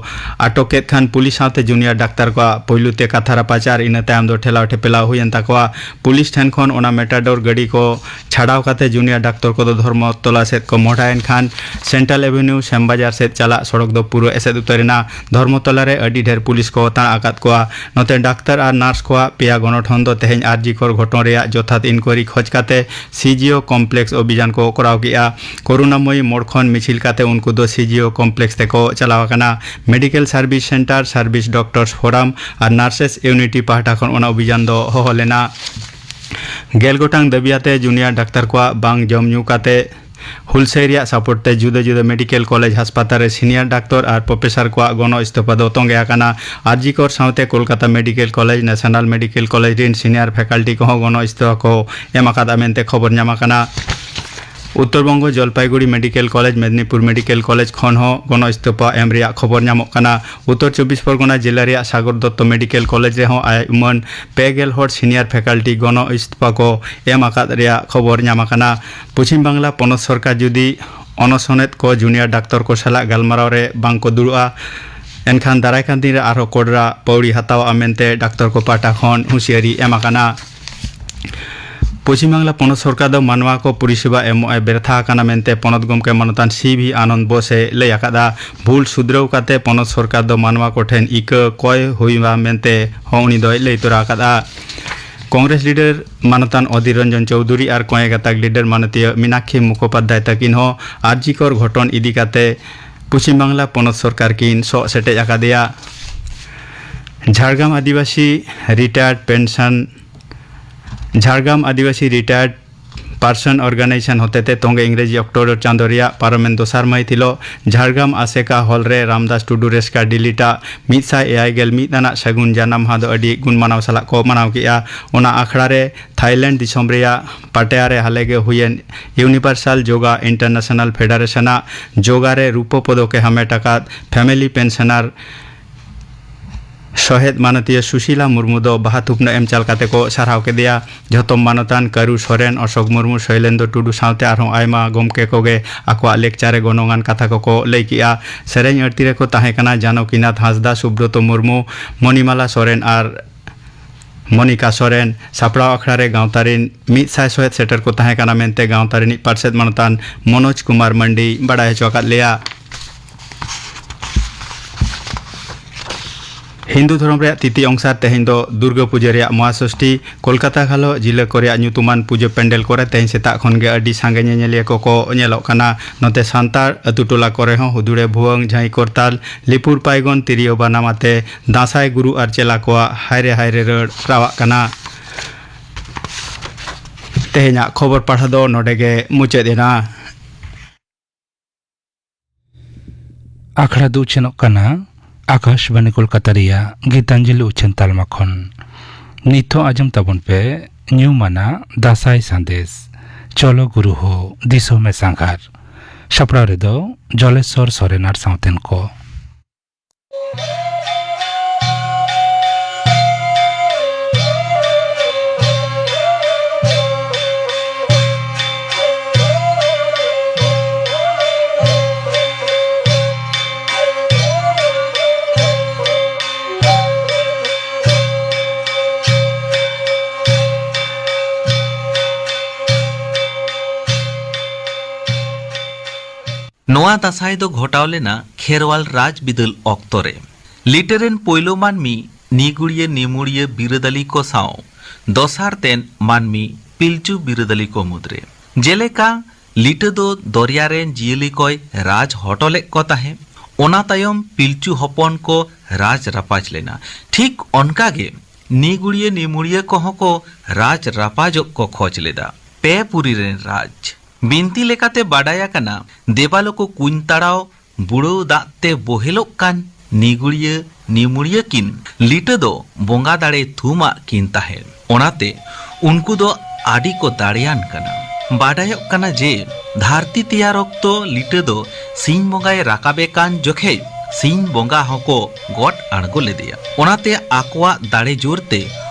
ᱟᱴᱚᱠ ᱠᱮᱫ ᱠᱷᱟᱱ ᱯᱩᱞᱤᱥ ᱥᱟᱶᱛᱮ ᱡᱩᱱᱤᱭᱟᱨ ᱰᱟᱠᱛᱟᱨ ᱠᱚᱣᱟᱜ ᱯᱳᱭᱞᱳ ᱛᱮ ᱠᱟᱛᱷᱟ ᱨᱟᱯᱟᱪᱟᱨ, ᱤᱱᱟᱹ ᱛᱟᱭᱚᱢ ᱫᱚ ᱴᱷᱮᱞᱟᱣ ᱴᱷᱮᱯᱮᱞᱟᱣ ᱦᱩᱭᱮᱱ ᱛᱟᱠᱚᱣᱟ᱾ ᱯᱩᱞᱤᱥ ᱴᱷᱮᱱ ᱠᱷᱚᱱ ᱚᱱᱟ ᱢᱮᱴᱟᱰᱳᱨ ᱜᱟᱹᱰᱤ ᱠᱚ ᱪᱷᱟᱰᱟᱣ ᱠᱟᱛᱮ ᱡᱩᱱᱤᱭᱟᱨ ᱰᱟᱠᱛᱚᱨ ᱠᱚᱫᱚ ᱫᱷᱚᱨᱢᱚᱛᱚᱞᱟ ᱥᱮᱫ ᱠᱚ ᱢᱚᱦᱰᱟᱭᱮᱱ ᱠᱷᱟᱱ ᱥᱮᱱᱴᱨᱟᱞ ᱮᱵᱷᱮᱱᱤᱭᱩ ᱥᱮᱢᱵᱟᱡᱟᱨ ᱥᱮᱫ ᱪᱟᱞᱟᱜ ᱥᱚᱲᱚᱠ ᱫᱚ ᱯᱩᱨᱟᱹ ᱮᱥᱮᱫ ᱩᱛᱟᱹᱨ ᱮᱱᱟ᱾ ᱫᱷᱚᱨᱢᱚᱛᱚᱞᱟ ᱨᱮ ᱟᱹᱰᱤ ᱰᱷᱮᱨ ᱯᱩᱞᱤᱥ ᱠᱚ ᱛᱟᱬᱟ ᱟᱠᱟᱫ ᱠᱚᱣᱟ᱾ ᱱᱚᱛᱮ ᱰᱟᱠᱛᱟᱨ ᱟᱨ ᱱᱟᱨᱥ ᱠᱚᱣᱟᱜ ᱯᱮᱭᱟ ᱜᱚᱱᱚᱴᱷᱚᱱ ᱫᱚ ᱛᱮᱦᱮᱧ ᱟᱨᱡᱤ ᱠᱚᱨ ᱜᱷᱚᱴᱚᱱ ᱨᱮᱭᱟᱜ ᱡᱚᱛᱷᱟᱛ ᱤᱱᱠᱣᱟᱨᱤ ᱠᱷᱚᱡᱽ ᱠᱟᱛᱮ ᱥᱤᱡᱤᱳ ᱠᱚᱢᱯᱞᱮᱠᱥ ᱚᱵᱷᱤᱡᱟᱱ ᱠᱚ ᱠᱚᱨᱟᱣ ᱠᱮᱫᱼᱟ᱾ ᱠᱚᱨᱩᱱᱟᱢᱚᱭᱤ ᱢᱳᱲ ᱠᱷᱚᱱ ᱢᱤᱪᱷᱤᱞ ᱠᱟᱛᱮ ᱩᱱᱠᱩ ᱫᱚ ᱥᱤᱡᱤᱳ ᱠᱚᱢᱯᱞᱮᱠᱥ ᱛᱮᱠᱚ ᱪᱟᱞᱟᱣ ᱟᱠᱟᱱᱟ᱾ Medical service centre, service doctors forum ᱟᱨ ᱱᱟᱨᱥᱮᱥ ᱤᱭᱩᱱᱤᱴᱤ ᱯᱟᱦᱴᱟ ᱠᱷᱚᱱ ᱚᱱᱟ ᱚᱵᱷᱤᱡᱟᱱ ᱫᱚ ᱦᱚᱦᱚ ᱞᱮᱱᱟ᱾ ᱜᱮᱞ ᱜᱚᱴᱟᱝ ᱫᱟᱹᱵᱤ ᱟᱛᱮ ᱡᱩᱱᱤᱭᱟᱨ ᱰᱟᱠᱛᱟᱨ ᱠᱚᱣᱟᱜ ᱵᱟᱝ ᱡᱚᱢ ᱧᱩ ᱠᱟᱛᱮ ᱦᱩᱞᱥᱟᱹᱭ ᱨᱮᱭᱟᱜ ᱥᱟᱯᱳᱨᱴ ᱛᱮ ᱡᱩᱫᱟᱹ ᱡᱩᱫᱟᱹ ᱢᱮᱰᱤᱠᱮᱞ ᱠᱚᱞᱮᱡᱽ ᱦᱟᱥᱯᱟᱛᱟᱞ ᱨᱮ ᱥᱤᱱᱤᱭᱟᱨ ᱰᱟᱠᱛᱚᱨ ᱟᱨ ᱯᱨᱚᱯᱷᱮᱥᱚᱨ ᱠᱚᱣᱟᱜ ᱜᱚᱱᱚ ᱤᱥᱛᱚᱯᱷᱟ ᱫᱚ ᱛᱚᱸᱜᱮ ᱟᱠᱟᱱᱟ᱾ ᱟᱨᱡᱤ ᱠᱚᱨ ᱥᱟᱶᱛᱮ Kolkata medical college, national medical college ᱨᱤᱱ ᱥᱤᱱᱤᱭᱟᱨ ᱯᱷᱮᱠᱟᱞᱴᱤ ᱠᱚᱦᱚᱸ ᱜᱚᱱᱚ ᱤᱥᱛᱚᱯᱷᱟ ᱠᱚ ᱮᱢ ᱟᱠᱟᱫᱟ ᱢᱮᱱᱛᱮ ᱠᱷᱚᱵᱚᱨ ᱧᱟᱢ ᱟᱠᱟᱱᱟ᱾ Uttar Banga Jalpaiguri medical college, Medinipur medical college ᱠᱷᱚᱱ ᱦᱚᱸ ᱜᱚᱱᱚ ᱤᱥᱛᱚᱯᱷᱟ ᱮᱢ ᱨᱮᱭᱟᱜ ᱠᱷᱚᱵᱚᱨ ᱧᱟᱢᱚᱜ ᱠᱟᱱᱟ᱾ ᱩᱛᱛᱚᱨ ᱪᱚᱵᱵᱤᱥ ᱯᱚᱨᱜᱚᱱᱟ ᱡᱮᱞᱟ ᱨᱮᱭᱟᱜ ᱥᱟᱜᱚᱨ ᱫᱚᱛᱛᱚ ᱢᱮᱰᱤᱠᱮᱞ ᱠᱚᱞᱮᱡᱽ ᱨᱮᱦᱚᱸ ᱟᱭ ᱩᱢᱟᱹᱱ ᱯᱮ ᱜᱮᱞ ᱦᱚᱲ ᱥᱤᱱᱤᱭᱟᱨ ᱯᱷᱮᱠᱟᱞᱴᱤ ᱜᱚᱱᱚ ᱤᱥᱛᱚᱯᱷᱟ ᱠᱚ ᱮᱢ ᱟᱠᱟᱫ ᱨᱮᱭᱟᱜ ᱠᱷᱚᱵᱚᱨ ᱧᱟᱢ ᱟᱠᱟᱱᱟ᱾ ᱯᱚᱪᱷᱤᱢ ᱵᱟᱝᱞᱟ ᱯᱚᱱᱚᱛ ᱥᱚᱨᱠᱟᱨ ᱡᱩᱫᱤ ᱚᱱᱚᱥᱚᱱᱮᱫ ᱠᱚ ᱡᱩᱱᱤᱭᱟᱨ ᱰᱟᱠᱛᱚᱨ ᱠᱚ ᱥᱟᱞᱟᱜ ᱜᱟᱞᱢᱟᱨᱟᱣ ᱨᱮ ᱵᱟᱝ ᱠᱚ ᱫᱩᱲᱩᱵᱼᱟ, ᱮᱱᱠᱷᱟᱱ ᱫᱟᱨᱟᱭ ᱠᱟᱱ ᱫᱤᱱ ᱨᱮ ᱟᱨᱦᱚᱸ ᱠᱚᱰᱨᱟ ᱯᱟᱹᱣᱲᱤ ᱦᱟᱛᱟᱣᱜᱼᱟ ᱢᱮᱱᱛᱮ ᱰᱟᱠᱛᱚᱨ ᱠᱚ ᱯᱟᱦᱴᱟ ᱠᱷᱚᱱ ᱦᱩᱸᱥᱤᱭᱟᱹᱨᱤ ᱮᱢ ᱟᱠᱟᱱᱟ᱾ ᱯᱚᱪᱷᱤᱢ ᱵᱟᱝᱞᱟ ᱯᱚᱱᱚᱛ ᱥᱚᱨᱠᱟᱨ ᱫᱚ ᱢᱟᱱᱣᱟ ᱠᱚ ᱯᱚᱨᱤᱥᱮᱵᱟ ᱮᱢᱚᱜ ᱮ ᱵᱮᱨᱛᱷᱟ ᱟᱠᱟᱱᱟ ᱢᱮᱱᱛᱮ ᱯᱚᱱᱚᱛ ᱜᱚᱢᱠᱮ ᱢᱟᱱᱚᱛᱟᱱ ᱥᱤ ᱵᱷᱤ ᱟᱱᱚᱱᱫ ᱵᱳᱥ ᱮ ᱞᱟᱹᱭ ᱟᱠᱟᱫᱟ᱾ ᱵᱷᱩᱞ ᱥᱩᱫᱷᱨᱟᱹᱣ ᱠᱟᱛᱮ ᱯᱚᱱᱚᱛ ᱥᱚᱨᱠᱟᱨ ᱫᱚ ᱢᱟᱱᱣᱟ ᱠᱚᱴᱷᱮᱱ ᱤᱠᱟᱹ ᱠᱚᱭ ᱦᱩᱭᱩᱜᱼᱟ ᱢᱮᱱᱛᱮ ᱦᱚᱸ ᱩᱱᱤ ᱫᱚᱭ ᱞᱟᱹᱭ ᱛᱚᱨᱟ ᱟᱠᱟᱫᱟ᱾ ᱠᱚᱝᱜᱨᱮᱥ ᱞᱤᱰᱟᱨ ᱢᱟᱱᱚᱛᱟᱱ ᱚᱫᱷᱤᱨ ᱨᱚᱧᱡᱚᱱ ᱪᱚᱣᱫᱷᱩᱨᱤ ᱟᱨ ᱠᱚᱧᱮ ᱜᱟᱛᱟᱠ ᱞᱤᱰᱟᱨ ᱢᱟᱱᱚᱛᱤᱭᱟᱹ ᱢᱤᱱᱟᱠᱠᱷᱤ ᱢᱩᱠᱷᱳᱯᱟᱫᱽᱫᱷᱟᱭ ᱛᱟᱹᱠᱤᱱ ᱦᱚᱸ ᱟᱨᱡᱤ ᱠᱚᱨ ᱜᱷᱚᱴᱚᱱ ᱤᱫᱤ ᱠᱟᱛᱮ ᱯᱚᱪᱷᱤᱢ ᱵᱟᱝᱞᱟ ᱯᱚᱱᱚᱛ ᱥᱚᱨᱠᱟᱨ ᱠᱤᱱ ᱥᱚᱜ ᱥᱮᱴᱮᱡ ᱟᱠᱟᱫᱮᱭᱟ᱾ ᱡᱷᱟᱲᱜᱨᱟᱢ ᱟᱹᱫᱤᱵᱟᱹᱥᱤ ᱨᱤᱴᱟᱭᱟᱨᱰ ᱯᱮᱱᱥᱚᱱ ᱡᱷᱟᱲᱜᱨᱟᱢ ᱟᱹᱫᱤᱵᱟᱹᱥᱤ ᱨᱤᱴᱟᱭᱟᱨᱰ ᱯᱟᱨᱥᱚᱱ ᱚᱨᱜᱟᱱᱟᱭᱡᱮᱥᱚᱱ ᱦᱚᱛᱮᱛᱮ ᱛᱚᱸᱜᱮ ᱤᱝᱨᱮᱡᱤ ᱚᱠᱴᱳᱵᱚᱨ ᱪᱟᱸᱫᱚ ᱨᱮᱭᱟᱜ ᱯᱟᱨᱚᱢᱮᱱ ᱫᱚᱥᱟᱨ ᱢᱟᱹᱦᱤᱛ ᱦᱤᱞᱳᱜ ᱡᱷᱟᱲᱜᱨᱟᱢ ᱟᱥᱮᱠᱟ ᱦᱚᱞ ᱨᱮ ᱨᱟᱢᱫᱟᱥ ᱴᱩᱰᱩ ᱨᱮᱥᱠᱟ ᱰᱤᱞᱤᱴᱟᱜ ᱢᱤᱫ ᱥᱟᱭ ᱮᱭᱟᱭ ᱜᱮᱞ ᱢᱤᱫ ᱟᱱᱟᱜ ᱥᱟᱹᱜᱩᱱ ᱡᱟᱱᱟᱢ ᱢᱟᱦᱟ ᱫᱚ ᱟᱹᱰᱤ ᱜᱩᱱ ᱢᱟᱱᱟᱣ ᱥᱟᱞᱟᱜ ᱠᱚ ᱢᱟᱱᱟᱣ ᱠᱮᱫᱼᱟ᱾ ᱚᱱᱟ ᱟᱠᱷᱲᱟ ᱨᱮ ᱛᱷᱟᱭᱞᱮᱱᱰ ᱫᱤᱥᱚᱢ ᱨᱮᱭᱟᱜ ᱯᱟᱴᱮᱭᱟ ᱨᱮ ᱦᱟᱞᱮ ᱜᱮ ᱦᱩᱭᱮᱱ ᱤᱭᱩᱱᱤᱵᱷᱟᱨᱥᱟᱞ ᱡᱳᱜᱟ ᱤᱱᱴᱟᱨᱱᱮᱥᱚᱱᱟᱞ ᱯᱷᱮᱰᱟᱨᱮᱥᱚᱱᱟᱜ ᱡᱳᱜᱟ ᱨᱮ ᱨᱩᱯᱟᱹ ᱯᱚᱫᱚᱠ ᱮ ᱦᱟᱢᱮᱴ ᱟᱠᱟᱫ ᱯᱷᱮᱢᱮᱞᱤ ᱯᱮᱱᱥᱚᱱᱟᱨ ᱥᱚᱦᱮᱫ ᱢᱟᱱᱚᱛᱤᱭᱟᱹ ᱥᱩᱥᱤᱞᱟ ᱢᱩᱨᱢᱩ ᱫᱚ ᱵᱟᱦᱟ ᱛᱷᱩᱯᱱᱟᱹ ᱮᱢ ᱪᱟᱞ ᱠᱟᱛᱮ ᱠᱚ ᱥᱟᱨᱦᱟᱣ ᱠᱮᱫᱮᱭᱟ᱾ ᱡᱷᱚᱛᱚᱢ ᱢᱟᱱᱚᱛᱟᱱ ᱠᱟᱹᱨᱩ ᱥᱚᱨᱮᱱ, ᱚᱥᱳᱠ ᱢᱩᱨᱢᱩ, ᱥᱚᱭᱞᱮᱱᱫᱨᱚ ᱴᱩᱰᱩ ᱥᱟᱶᱛᱮ ᱟᱨᱦᱚᱸ ᱟᱭᱢᱟ ᱜᱚᱢᱠᱮ ᱠᱚᱜᱮ ᱟᱠᱚᱣᱟᱜ ᱞᱮᱠᱪᱟᱨ ᱨᱮ ᱜᱚᱱᱚᱝᱟᱱ ᱠᱟᱛᱷᱟ ᱠᱚᱠᱚ ᱞᱟᱹᱭ ᱠᱮᱜᱼᱟ᱾ ᱥᱮᱨᱮᱧ ᱟᱹᱲᱛᱤ ᱨᱮᱠᱚ ᱛᱟᱦᱮᱸ ᱠᱟᱱᱟ ᱡᱟᱱᱚᱠᱤᱱᱟᱛᱷ ᱦᱟᱸᱥᱫᱟ, ᱥᱩᱵᱨᱚᱛᱚ ᱢᱩᱨᱢᱩ, ᱢᱚᱱᱤᱢᱟᱞᱟ ᱥᱚᱨᱮᱱ ᱟᱨ ᱢᱚᱱᱤᱠᱟ ᱥᱚᱨᱮᱱ᱾ ᱥᱟᱯᱲᱟᱣ ᱟᱠᱷᱲᱟ ᱨᱮ ᱜᱟᱶᱛᱟ ᱨᱤᱱ ᱢᱤᱫ ᱥᱟᱭ ᱥᱚᱦᱮᱫ ᱥᱮᱴᱮᱨ ᱠᱚ ᱛᱟᱦᱮᱸ ᱠᱟᱱᱟ ᱢᱮᱱᱛᱮ ᱜᱟᱶᱛᱟ ᱨᱤᱱᱤᱡ ᱯᱟᱨᱥᱮᱛ ᱢᱟᱱᱚᱛᱟᱱ ᱢᱚᱱᱳᱡᱽ ᱠᱩᱢᱟᱨ ᱢᱟᱱᱰᱤ ᱵᱟᱰᱟᱭ ᱦᱚᱪᱚ ᱟᱠᱟᱫ ᱞᱮᱭᱟ᱾ ᱦᱤᱱᱫᱩ ᱫᱷᱚᱨᱚᱢ ᱨᱮᱭᱟᱜ ᱛᱤᱛᱤ ᱚᱝᱥᱟᱨ ᱛᱮᱦᱮᱧ ᱫᱚ ᱫᱩᱨᱜᱟᱹ ᱯᱩᱡᱟᱹ ᱨᱮᱭᱟᱜ ᱢᱚᱦᱟᱥᱚᱥᱴᱤ᱾ ᱠᱳᱞᱠᱟᱛᱟ ᱜᱷᱟᱞᱚ ᱡᱤᱞᱟᱹ ᱠᱚ ᱨᱮᱭᱟᱜ ᱧᱩᱛᱩᱢᱟᱱ ᱯᱩᱡᱟᱹ ᱯᱮᱱᱰᱮᱞ ᱠᱚᱨᱮ ᱛᱮᱦᱮᱧ ᱥᱮᱛᱟᱜ ᱠᱷᱚᱱ ᱜᱮ ᱟᱹᱰᱤ ᱥᱟᱸᱜᱮ ᱧᱮᱧᱮᱞᱤᱭᱟᱹ ᱠᱚᱠᱚ ᱧᱮᱞᱚᱜ ᱠᱟᱱᱟ᱾ ᱱᱚᱛᱮ ᱥᱟᱱᱛᱟᱲ ᱟᱹᱛᱩ ᱴᱚᱞᱟ ᱠᱚᱨᱮ ᱦᱚᱸ ᱦᱩᱫᱩᱲᱮ ᱵᱷᱩᱣᱟᱹᱝ, ᱡᱷᱟᱺᱭ ᱠᱚᱨᱛᱟᱞ, ᱞᱤᱯᱩᱨ ᱯᱟᱭᱜᱚᱱ, ᱛᱤᱨᱭᱳ ᱵᱟᱱᱟᱢ ᱟᱛᱮ ᱫᱟᱸᱥᱟᱭ ᱜᱩᱨᱩ ᱟᱨ ᱪᱮᱞᱟ ᱠᱚᱣᱟᱜ ᱦᱟᱭᱨᱮ ᱦᱟᱭᱨᱮ ᱨᱟᱹᱲ ᱨᱟᱣᱟᱜ ᱠᱟᱱᱟ᱾ ᱛᱮᱦᱮᱧᱟᱜ ᱠᱷᱚᱵᱚᱨ ᱯᱟᱲᱦᱟᱣ ᱫᱚ ᱱᱚᱰᱮ ᱜᱮ ᱢᱩᱪᱟᱹᱫ ᱮᱱᱟ᱾ ᱟᱠᱷᱲᱟ ᱫᱚ ᱩᱪᱷᱟᱹᱱᱚᱜ ᱠᱟᱱᱟ ᱟᱠᱟᱥᱵᱟᱱᱤ ᱠᱳᱞᱠᱟᱛᱟ ᱨᱮᱭᱟᱜ ᱜᱤᱛᱟᱧᱡᱚᱞᱤ ᱩᱪᱷᱟᱹᱱ ᱛᱟᱞᱢᱟ ᱠᱷᱚᱱ᱾ ᱱᱤᱛ ᱦᱚᱸ ᱟᱸᱡᱚᱢ ᱛᱟᱵᱚᱱ ᱯᱮ ᱧᱩᱢᱟᱱᱟᱜ ᱫᱟᱸᱥᱟᱭ ᱥᱟᱸᱫᱮᱥ, ᱪᱚᱞᱚ ᱜᱩᱨᱩ ᱦᱳ ᱫᱤᱥᱚᱢᱮ ᱥᱟᱸᱜᱷᱟᱨ᱾ ᱥᱟᱯᱲᱟᱣ ᱨᱮᱫᱚ ᱡᱚᱞᱮᱥᱚᱨ ᱥᱚᱨᱮᱱ ᱟᱨ ᱥᱟᱶᱛᱮᱱ ᱠᱚ᱾ ᱱᱚᱣᱟ ᱫᱟᱸᱥᱟᱭ ᱫᱚ ᱜᱷᱚᱴᱟᱣ ᱞᱮᱱᱟ ᱠᱷᱮᱨᱣᱟᱞ ᱨᱟᱡᱽ ᱵᱤᱫᱟᱹᱞ ᱚᱠᱛᱚ ᱨᱮ᱾ ᱞᱤᱴᱟᱹ ᱨᱮᱱ ᱯᱳᱭᱞᱳ ᱢᱟᱹᱱᱢᱤ ᱱᱤᱜᱩᱲᱤᱭᱟᱹ ᱱᱤᱢᱩᱲᱤᱭᱟᱹ ᱵᱤᱨᱟᱹᱫᱟᱹᱞᱤ ᱠᱚ ᱥᱟᱶ ᱫᱚᱥᱟᱨ ᱛᱮᱱ ᱢᱟᱹᱱᱢᱤ ᱯᱤᱞᱪᱩ ᱵᱤᱨᱟᱹᱫᱟᱹᱞᱤ ᱠᱚ ᱢᱩᱫᱽᱨᱮ᱾ ᱡᱮᱞᱮᱠᱟ, ᱞᱤᱴᱟᱹ ᱫᱚ ᱫᱚᱨᱭᱟ ᱨᱮᱱ ᱡᱤᱭᱟᱹᱞᱤ ᱠᱚᱭ ᱨᱟᱡᱽ ᱦᱚᱴᱚ ᱞᱮᱫ ᱠᱚ ᱛᱟᱦᱮᱸᱫ᱾ ᱚᱱᱟ ᱛᱟᱭᱚᱢ ᱯᱤᱞᱪᱩ ᱦᱚᱯᱚᱱ ᱠᱚ ᱨᱟᱡᱽ ᱨᱟᱯᱟᱡᱽ ᱞᱮᱱᱟ᱾ ᱴᱷᱤᱠ ᱚᱱᱠᱟ ᱜᱮ ᱱᱤᱜᱩᱲᱤᱭᱟᱹ ᱱᱤᱢᱩᱲᱤᱭᱟᱹ ᱠᱚᱦᱚᱸ ᱠᱚ ᱨᱟᱡᱽ ᱨᱟᱯᱟᱡᱚᱜ ᱠᱚ ᱠᱷᱚᱡᱽ ᱞᱮᱫᱟ᱾ ᱯᱮ ᱯᱩᱨᱤ ᱨᱮᱱ ᱨᱟᱡᱽ᱾ ᱵᱤᱱᱛᱤ ᱞᱮᱠᱟᱛᱮ ᱵᱟᱰᱟᱭ ᱟᱠᱟᱱᱟ, ᱫᱮᱵᱟᱞᱳᱠ ᱠᱩᱧ ᱛᱟᱲᱟᱣ ᱵᱩᱲᱟᱹᱣ ᱫᱟᱜ ᱛᱮ ᱵᱚᱦᱮᱞᱚᱜ ᱠᱟᱱ ᱱᱤᱜᱩᱲᱤᱭᱟᱹ ᱱᱤᱢᱩᱲᱤᱭᱟᱹ ᱠᱤᱱ ᱞᱤᱴᱟᱹ ᱫᱚ ᱵᱚᱸᱜᱟ ᱫᱟᱲᱮ ᱛᱷᱩᱢᱟᱜ ᱠᱤᱱ ᱛᱟᱦᱮᱸᱫ᱾ ᱚᱱᱟᱛᱮ ᱩᱱᱠᱩ ᱫᱚ ᱟᱹᱰᱤ ᱠᱚ ᱫᱟᱲᱮᱭᱟᱱ ᱠᱟᱱᱟ᱾ ᱵᱟᱰᱟᱭᱚᱜ ᱠᱟᱱᱟ ᱡᱮ ᱫᱷᱟᱹᱨᱛᱤ ᱛᱮᱭᱟᱨ ᱚᱠᱛᱚ ᱞᱤᱴᱟᱹ ᱫᱚ ᱥᱤᱧ ᱵᱚᱸᱜᱟᱭ ᱨᱟᱠᱟᱵᱮ ᱠᱟᱱ ᱡᱚᱠᱷᱮᱡ ᱥᱤᱧ ᱵᱚᱸᱜᱟ ᱦᱚᱸᱠᱚ ᱜᱚᱴ ᱟᱬᱜᱚ ᱞᱮᱫᱮᱭᱟ᱾ ᱚᱱᱟᱛᱮ ᱟᱠᱚᱣᱟᱜ ᱫᱟᱲᱮ ᱡᱳᱨ ᱛᱮ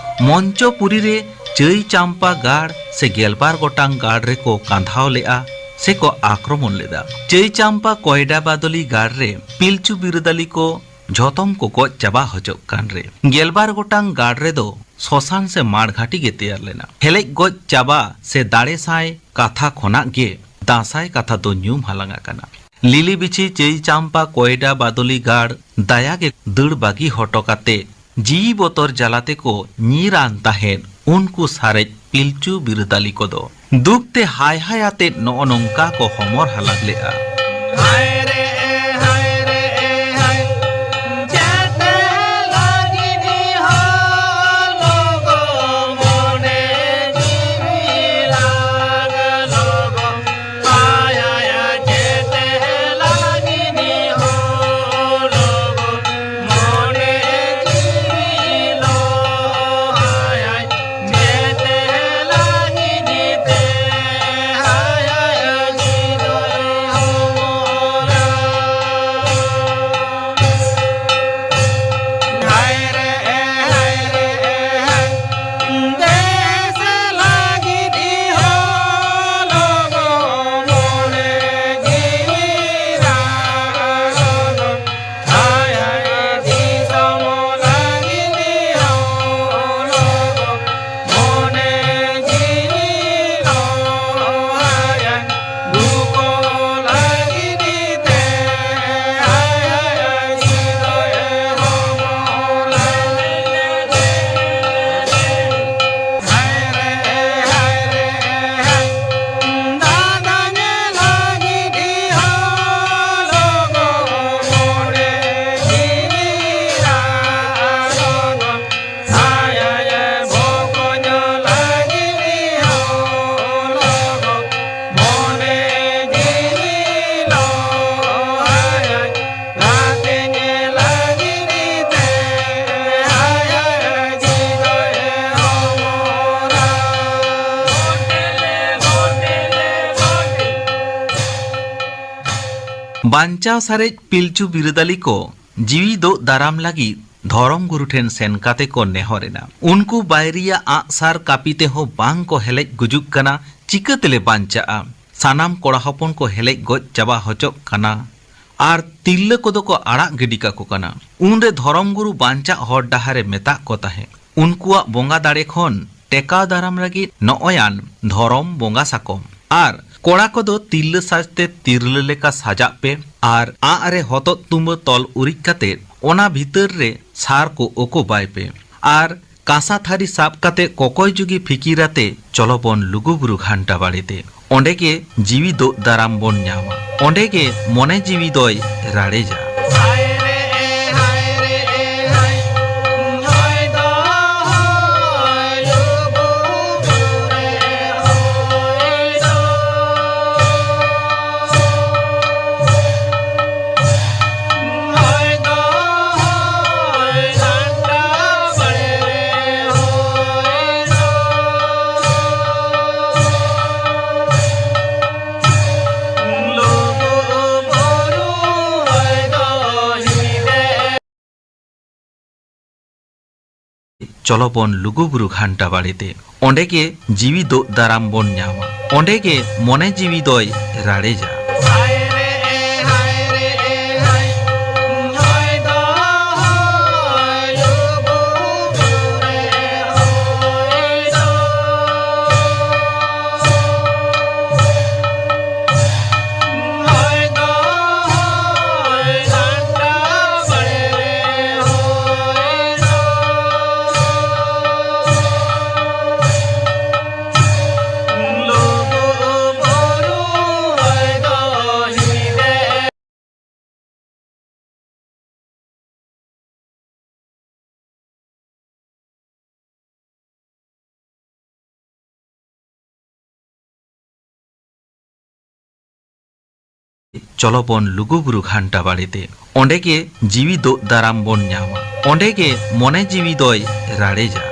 ᱢᱚᱧᱪᱚᱯᱩᱨᱤ ᱨᱮ ᱪᱟᱹᱭ ᱪᱟᱢᱯᱟ ᱜᱟᱲ ᱥᱮ ᱜᱮᱞᱵᱟᱨ ᱜᱚᱴᱟᱝ ᱜᱟᱲ ᱨᱮᱠᱚ ᱠᱟᱸᱫᱷᱟᱣ ᱞᱮᱫᱼᱟ ᱥᱮ ᱠᱚ ᱟᱠᱨᱚᱢᱚᱱ ᱞᱮᱫᱟ᱾ ᱪᱟᱹᱭ ᱪᱟᱢᱯᱟ ᱠᱚᱭᱰᱟ ᱵᱟᱫᱚᱞᱤ ᱜᱟᱲ ᱨᱮ ᱯᱤᱞᱪᱩ ᱵᱤᱨᱟᱹᱫᱟᱞᱤ ᱠᱚ ᱡᱷᱚᱛᱚᱢ ᱠᱚ ᱜᱚᱡ ᱪᱟᱵᱟ ᱦᱚᱪᱚᱜ ᱠᱟᱱ ᱨᱮ, ᱜᱮᱞᱵᱟᱨ ᱜᱚᱴᱟᱝ ᱜᱟᱲ ᱨᱮᱫᱚ ᱥᱚᱥᱟᱱ ᱥᱮ ᱢᱟᱲᱜᱷᱟᱴᱤ ᱜᱮ ᱛᱮᱭᱟᱨ ᱞᱮᱱᱟ᱾ ᱦᱮᱞᱮᱡ ᱜᱚᱡ ᱪᱟᱵᱟ ᱥᱮ ᱫᱟᱲᱮ ᱥᱟᱭ ᱠᱟᱛᱷᱟ ᱠᱷᱚᱱᱟᱜ ᱜᱮ ᱫᱟᱸᱥᱟᱭ ᱠᱟᱛᱷᱟ ᱫᱚ ᱧᱩᱢ ᱦᱟᱞᱟᱝ ᱟᱠᱟᱱᱟ᱾ ᱞᱤᱞᱤ ᱵᱤᱪᱷᱤ ᱪᱟᱹᱭ ᱪᱟᱢᱯᱟ ᱠᱚᱭᱰᱟ ᱵᱟᱫᱚᱞᱤ ᱜᱟᱲ ᱫᱟᱭᱟ ᱜᱮ ᱫᱟᱹᱲ ᱵᱟᱹᱜᱤ ᱦᱚᱴᱚ ᱠᱟᱛᱮ ᱡᱤᱣᱤ ᱵᱚᱛᱚᱨ ᱡᱟᱞᱟ ᱛᱮᱠᱚ ᱧᱤᱨ ᱟᱱ ᱛᱟᱦᱮᱸᱫ ᱩᱱᱠᱩ ᱥᱟᱨᱮᱡ ᱯᱤᱞᱪᱩ ᱵᱤᱨᱟᱹᱫᱟᱞᱤ ᱠᱚᱫᱚ᱾ ᱫᱩᱠ ᱛᱮ ᱦᱟᱭ ᱦᱟᱭ ᱟᱛᱮᱫ ᱱᱚᱜᱼᱚ ᱱᱚᱝᱠᱟ ᱠᱚ ᱦᱚᱢᱚᱨ ᱦᱟᱞᱟᱝ ᱞᱮᱫᱼᱟ᱾ ᱵᱟᱧᱪᱟᱣ ᱥᱟᱨᱮᱡ ᱯᱤᱞᱪᱩ ᱵᱤᱨᱟᱹᱫᱟᱹᱞᱤ ᱠᱚ ᱡᱤᱣᱤ ᱫᱳᱜ ᱫᱟᱨᱟᱢ ᱞᱟᱹᱜᱤᱫ ᱫᱷᱚᱨᱚᱢ ᱜᱩᱨᱩ ᱴᱷᱮᱱ ᱥᱮᱱ ᱠᱟᱛᱮ ᱠᱚ ᱱᱮᱦᱚᱨ ᱮᱱᱟ᱾ ᱩᱱᱠᱩ ᱵᱟᱹᱭᱨᱤᱭᱟᱜ ᱟᱜ ᱥᱟᱨ ᱠᱟᱹᱯᱤ ᱛᱮᱦᱚᱸ ᱵᱟᱝ ᱠᱚ ᱦᱮᱞᱮᱡ ᱜᱩᱡᱩᱜ ᱠᱟᱱᱟ, ᱪᱤᱠᱟᱹ ᱛᱮᱞᱮ ᱵᱟᱧᱪᱟᱜᱼᱟ? ᱥᱟᱱᱟᱢ ᱠᱚᱲᱟ ᱦᱚᱯᱚᱱ ᱠᱚ ᱦᱮᱞᱮᱡ ᱜᱚᱡ ᱪᱟᱵᱟ ᱦᱚᱪᱚᱜ ᱠᱟᱱᱟ ᱟᱨ ᱛᱤᱨᱞᱟᱹ ᱠᱚᱫᱚ ᱠᱚ ᱟᱲᱟᱜ ᱜᱤᱰᱤ ᱠᱟᱠᱚ ᱠᱟᱱᱟ᱾ ᱩᱱᱨᱮ ᱫᱷᱚᱨᱚᱢ ᱜᱩᱨᱩ ᱵᱟᱧᱪᱟᱜ ᱦᱚᱨ ᱰᱟᱦᱟᱨ ᱮ ᱢᱮᱛᱟᱜ ᱠᱚ ᱛᱟᱦᱮᱸᱫ᱾ ᱩᱱᱠᱩᱣᱟᱜ ᱵᱚᱸᱜᱟ ᱫᱟᱲᱮ ᱠᱷᱚᱱ ᱴᱮᱠᱟᱣ ᱫᱟᱨᱟᱢ ᱞᱟᱹᱜᱤᱫ ᱱᱚᱜᱼᱚᱭᱟᱱ ᱫᱷᱚᱨᱚᱢ ᱵᱚᱸᱜᱟ ᱥᱟᱠᱚᱢ᱾ ᱟᱨ ᱠᱚᱲᱟ ᱠᱚᱫᱚ ᱛᱤᱨᱞᱟᱹ ᱥᱟᱡᱽᱛᱮ ᱛᱤᱨᱞᱟᱹ ᱞᱮᱠᱟ ᱥᱟᱡᱟᱜ ᱯᱮ ᱟᱨ ᱟᱸᱜ ᱨᱮ ᱦᱚᱛᱚᱫ ᱛᱩᱢᱵᱟᱹ ᱛᱚᱞ ᱩᱨᱤᱡ ᱠᱟᱛᱮ ᱚᱱᱟ ᱵᱷᱤᱛᱟᱹᱨ ᱨᱮ ᱥᱟᱨ ᱠᱚ ᱳᱠᱳ ᱵᱟᱭ ᱯᱮ᱾ ᱟᱨ ᱠᱟᱸᱥᱟ ᱛᱷᱟᱹᱨᱤ ᱥᱟᱵ ᱠᱟᱛᱮ ᱠᱚᱠᱚᱭ ᱡᱩᱜᱤ ᱯᱷᱤᱠᱤᱨ ᱟᱛᱮ ᱪᱚᱞᱚ ᱵᱚᱱ ᱞᱩᱜᱩᱵᱩᱨᱩ ᱜᱷᱟᱱᱴᱟ ᱵᱟᱲᱮ ᱛᱮ᱾ ᱚᱸᱰᱮ ᱜᱮ ᱡᱤᱣᱤ ᱫᱳᱜ ᱫᱟᱨᱟᱢ ᱵᱚᱱ ᱧᱟᱢᱟ᱾ ᱚᱸᱰᱮ ᱜᱮ ᱢᱚᱱᱮ ᱡᱤᱣᱤ ᱫᱚᱭ ᱨᱟᱲᱮᱡᱟ᱾ ᱪᱚᱞᱚ ᱵᱚᱱ ᱞᱩᱜᱩᱵᱩᱨᱩ ᱜᱷᱟᱱᱴᱟ ᱵᱟᱲᱮ ᱛᱮ᱾ ᱚᱸᱰᱮ ᱜᱮ ᱡᱤᱣᱤ ᱫᱳᱜ ᱫᱟᱨᱟᱢ ᱵᱚᱱ ᱧᱟᱢᱟ᱾ ᱚᱸᱰᱮ ᱜᱮ ᱢᱚᱱᱮ ᱡᱤᱣᱤ ᱫᱚᱭ ᱨᱟᱲᱮᱡᱟ᱾ ᱪᱚᱞᱚ ᱵᱚᱱ ᱞᱩᱜᱩᱵᱩᱨᱩ ᱜᱷᱟᱱᱴᱟ ᱵᱟᱲᱮ ᱛᱮ᱾ ᱚᱸᱰᱮ ᱜᱮ ᱡᱤᱣᱤ ᱫᱳᱜ ᱫᱟᱨᱟᱢ ᱵᱚᱱ ᱧᱟᱢᱟ᱾ ᱚᱸᱰᱮ ᱜᱮ ᱢᱚᱱᱮ ᱡᱤᱣᱤ ᱫᱚᱭ ᱨᱟᱲᱮᱡᱟ᱾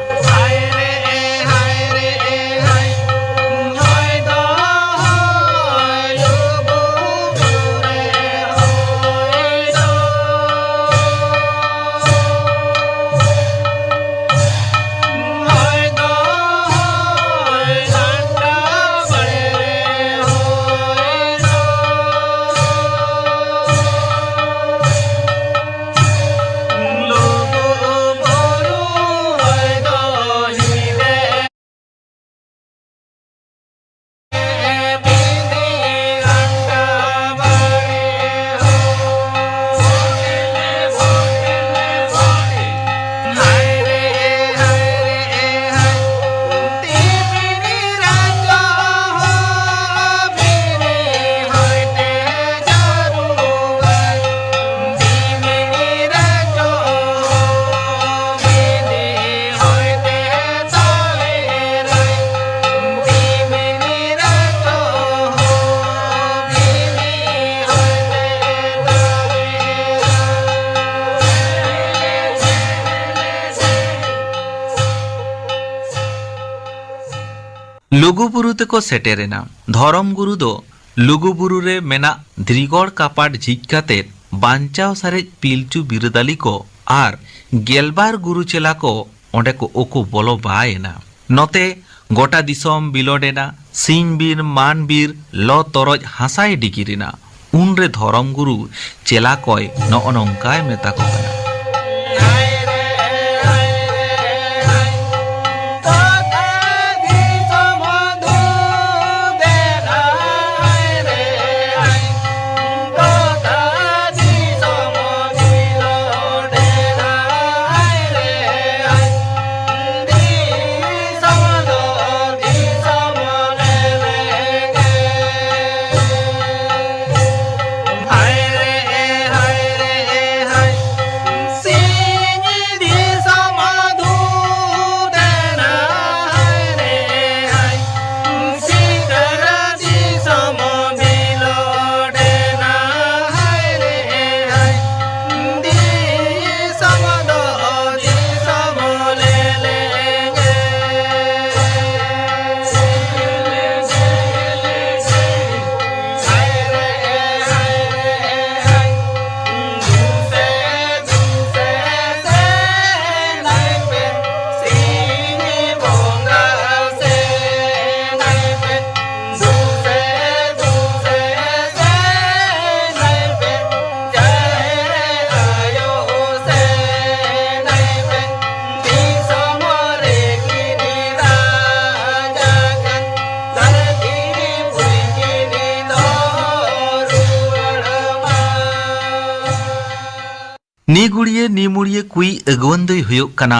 ᱞᱩᱜᱩᱵᱩᱨᱩ ᱛᱮᱠᱚ ᱥᱮᱴᱮᱨᱮᱱᱟ᱾ ᱫᱷᱚᱨᱚᱢ ᱜᱩᱨᱩ ᱫᱚ ᱞᱩᱜᱩᱵᱩᱨᱩ ᱨᱮ ᱢᱮᱱᱟᱜ ᱫᱷᱤᱨᱤᱜᱚᱲ ᱠᱟᱯᱟᱴ ᱡᱷᱤᱡ ᱠᱟᱛᱮ ᱵᱟᱧᱪᱟᱣ ᱥᱟᱨᱮᱡ ᱯᱤᱞᱪᱩ ᱵᱤᱨᱟᱹᱫᱟᱞᱤ ᱠᱚ ᱟᱨ ᱜᱮᱞᱵᱟᱨ ᱜᱩᱨᱩ ᱪᱮᱞᱟ ᱠᱚ ᱚᱸᱰᱮ ᱠᱚ ᱩᱠᱩ ᱵᱚᱞᱚ ᱵᱟᱭᱮᱱᱟ᱾ ᱱᱚᱛᱮ ᱜᱚᱴᱟ ᱫᱤᱥᱚᱢ ᱵᱤᱞᱚᱰ ᱮᱱᱟ, ᱥᱤᱧ ᱵᱤᱨ ᱢᱟᱱ ᱵᱤᱨ ᱞᱚ ᱛᱚᱨᱚᱡ ᱦᱟᱥᱟᱭ ᱰᱤᱠᱤᱨ ᱮᱱᱟ᱾ ᱩᱱᱨᱮ ᱫᱷᱚᱨᱚᱢ ᱜᱩᱨᱩ ᱪᱮᱞᱟ ᱠᱚᱭ ᱱᱚᱜᱼᱚ ᱱᱚᱝᱠᱟᱭ ᱢᱮᱛᱟ ᱠᱚ ᱠᱟᱱᱟ᱾ ᱱᱤᱜᱩᱲᱤᱭᱟᱹ ᱱᱤᱢᱩᱲᱤᱭᱟᱹ ᱠᱩᱭᱤᱡ ᱟᱹᱜᱩᱣᱟᱹᱱ ᱫᱚᱭ ᱦᱩᱭᱩᱜ ᱠᱟᱱᱟ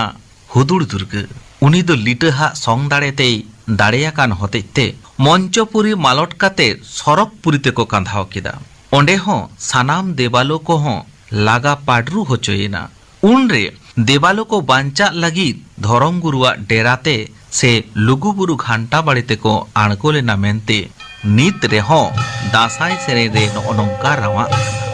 ᱦᱩᱫᱩᱲ ᱫᱩᱨᱜᱟᱹ᱾ ᱩᱱᱤ ᱫᱚ ᱞᱤᱴᱟᱹ ᱦᱟᱜ ᱥᱚᱝ ᱫᱟᱲᱮ ᱛᱮᱭ ᱫᱟᱲᱮᱭᱟᱠᱟᱱ ᱦᱚᱛᱮᱡ ᱛᱮ ᱢᱚᱧᱪᱚᱯᱩᱨᱤ ᱢᱟᱞᱚᱴ ᱠᱟᱛᱮ ᱥᱚᱨᱚᱜᱽᱯᱩᱨᱤ ᱛᱮᱠᱚ ᱠᱟᱸᱫᱷᱟᱣ ᱠᱮᱫᱟ᱾ ᱚᱸᱰᱮ ᱦᱚᱸ ᱥᱟᱱᱟᱢ ᱫᱮᱵᱟᱞᱳ ᱠᱚᱦᱚᱸ ᱞᱟᱜᱟ ᱯᱟᱰᱨᱩ ᱦᱚᱪᱚᱭᱮᱱᱟ᱾ ᱩᱱᱨᱮ ᱫᱮᱵᱟᱞᱳ ᱠᱚ ᱵᱟᱧᱪᱟᱜ ᱞᱟᱹᱜᱤᱫ ᱫᱷᱚᱨᱚᱢ ᱜᱩᱨᱩᱣᱟᱜ ᱰᱮᱨᱟ ᱛᱮ ᱥᱮ ᱞᱩᱜᱩᱵᱩᱨᱩ ᱜᱷᱟᱱᱴᱟ ᱵᱟᱲᱮ ᱛᱮᱠᱚ ᱟᱬᱜᱚ ᱞᱮᱱᱟ ᱢᱮᱱᱛᱮ ᱱᱤᱛ ᱨᱮᱦᱚᱸ ᱫᱟᱸᱥᱟᱭ ᱥᱮᱨᱮᱧ ᱨᱮ ᱱᱚᱜᱼᱚ ᱱᱚᱝᱠᱟ ᱨᱟᱣᱟᱜ ᱠᱟᱱᱟ᱾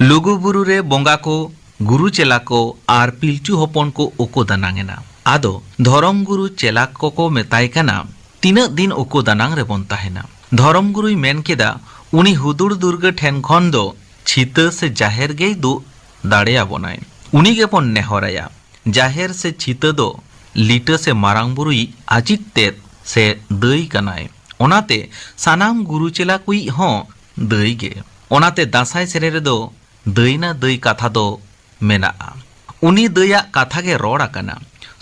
ᱞᱩᱜᱩ ᱵᱩᱨᱩ ᱨᱮ ᱵᱚᱸᱜᱟ ᱠᱚ, ᱜᱩᱨᱩ ᱪᱮᱞᱟ ᱠᱚ ᱟᱨ ᱯᱤᱞᱪᱩ ᱦᱚᱯᱚᱱ ᱠᱚ ᱩᱠᱩ ᱫᱟᱱᱟᱝ ᱮᱱᱟ᱾ ᱟᱫᱚ ᱫᱷᱚᱨᱚᱢ ᱜᱩᱨᱩ ᱪᱮᱞᱟ ᱠᱚᱠᱚ ᱢᱮᱛᱟᱭ ᱠᱟᱱᱟ, "ᱛᱤᱱᱟᱹᱜ ᱫᱤᱱ ᱩᱠᱩ ᱫᱟᱱᱟᱝ ᱨᱮᱵᱚᱱ ᱛᱟᱦᱮᱱᱟ?" ᱫᱷᱚᱨᱚᱢ ᱜᱩᱨᱩᱭ ᱢᱮᱱ ᱠᱮᱫᱟ, "ᱩᱱᱤ ᱦᱩᱫᱩᱲ ᱫᱩᱨᱜᱟᱹ ᱴᱷᱮᱱ ᱠᱷᱚᱱ ᱫᱚ ᱪᱷᱤᱛᱟᱹ ᱥᱮ ᱡᱟᱦᱮᱨ ᱜᱮᱭ ᱫᱩᱜ ᱫᱟᱲᱮᱭᱟᱵᱚᱱᱟᱭ᱾ ᱩᱱᱤ ᱜᱮᱵᱚᱱ ᱱᱮᱦᱚᱨᱟᱭᱟ᱾ ᱡᱟᱦᱮᱨ ᱥᱮ ᱪᱷᱤᱛᱟᱹ ᱫᱚ ᱞᱤᱴᱟᱹ ᱥᱮ ᱢᱟᱨᱟᱝ ᱵᱩᱨᱩᱭᱤᱡ ᱟᱡᱤᱡ ᱛᱮᱫ ᱥᱮ ᱫᱟᱹᱭ ᱠᱟᱱᱟᱭ᱾ ᱚᱱᱟᱛᱮ ᱥᱟᱱᱟᱢ ᱜᱩᱨᱩ ᱪᱮᱞᱟ ᱠᱚᱭᱤᱡ ᱦᱚᱸ ᱫᱟᱹᱭ ᱜᱮ᱾ ᱚᱱᱟᱛᱮ ᱫᱟᱸᱥᱟᱭ ᱥᱮᱨᱮᱧ ᱨᱮᱫᱚ ᱫᱟᱹᱭᱱᱟ ᱫᱟᱹᱭ ᱠᱟᱛᱷᱟ ᱫᱚ ᱢᱮᱱᱟᱜᱼᱟ᱾ ᱩᱱᱤ ᱫᱟᱹᱭᱟᱜ ᱠᱟᱛᱷᱟ ᱜᱮ ᱨᱚᱲ ᱟᱠᱟᱱᱟ᱾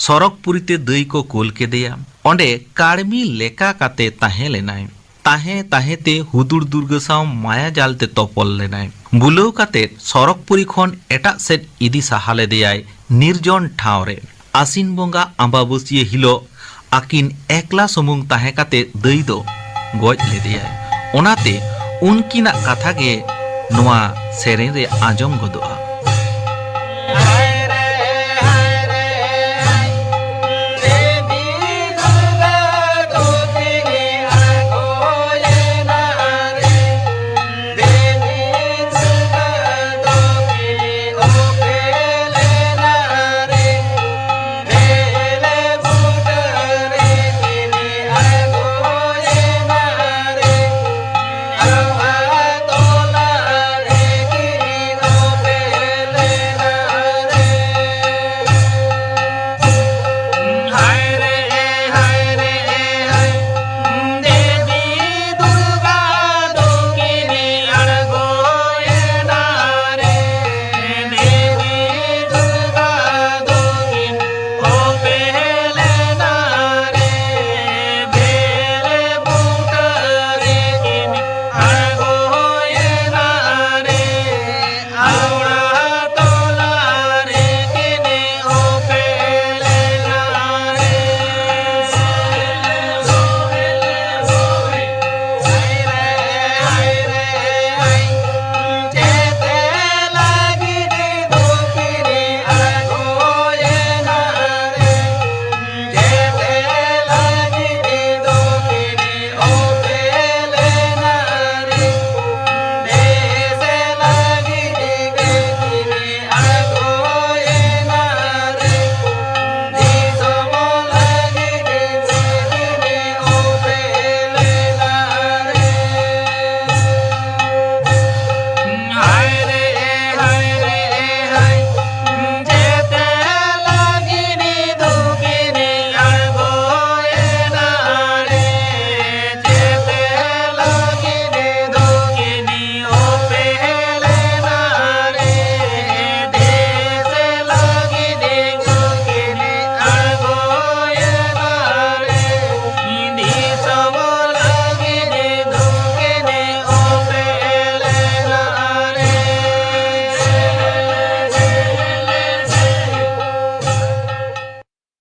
ᱥᱚᱨᱚᱜᱽᱯᱩᱨᱤ ᱛᱮ ᱫᱟᱹᱭ ᱠᱚ ᱠᱳᱞ ᱠᱮᱫᱮᱭᱟ᱾ ᱚᱸᱰᱮ ᱠᱟᱹᱲᱢᱤ ᱞᱮᱠᱟ ᱠᱟᱛᱮ ᱛᱟᱦᱮᱸ ᱞᱮᱱᱟᱭ᱾ ᱛᱟᱦᱮᱸ ᱛᱟᱦᱮᱸ ᱛᱮ ᱦᱩᱫᱩᱲ ᱫᱩᱨᱜᱟᱹ ᱥᱟᱶ ᱢᱟᱭᱟ ᱡᱟᱞ ᱛᱮ ᱛᱚᱯᱚᱞ ᱞᱮᱱᱟᱭ᱾ ᱵᱩᱞᱟᱹᱣ ᱠᱟᱛᱮ ᱥᱚᱨᱚᱜᱽᱯᱩᱨᱤ ᱠᱷᱚᱱ ᱮᱴᱟᱜ ᱥᱮᱫ ᱤᱫᱤ ᱥᱟᱦᱟ ᱞᱮᱫᱮᱭᱟᱭ ᱱᱤᱨᱡᱚᱱ ᱴᱷᱟᱶ ᱨᱮ᱾ ᱟᱥᱤᱱ ᱵᱚᱸᱜᱟ ᱟᱢᱵᱟᱵᱟᱹᱥᱭᱟᱹ ᱦᱤᱞᱳᱜ ᱟᱹᱠᱤᱱ ᱮᱠᱞᱟ ᱥᱩᱢᱩᱝ ᱛᱟᱦᱮᱸ ᱠᱟᱛᱮ ᱫᱟᱹᱭ ᱫᱚ ᱜᱚᱡ ᱞᱮᱫᱮᱭᱟᱭ᱾ ᱚᱱᱟᱛᱮ ᱩᱱᱠᱤᱱᱟᱜ ᱠᱟᱛᱷᱟ ᱜᱮ ᱱᱚᱣᱟ ᱥᱮᱨᱮᱧ ᱨᱮ ᱟᱸᱡᱚᱢ ᱜᱚᱫᱚᱜᱼᱟ᱾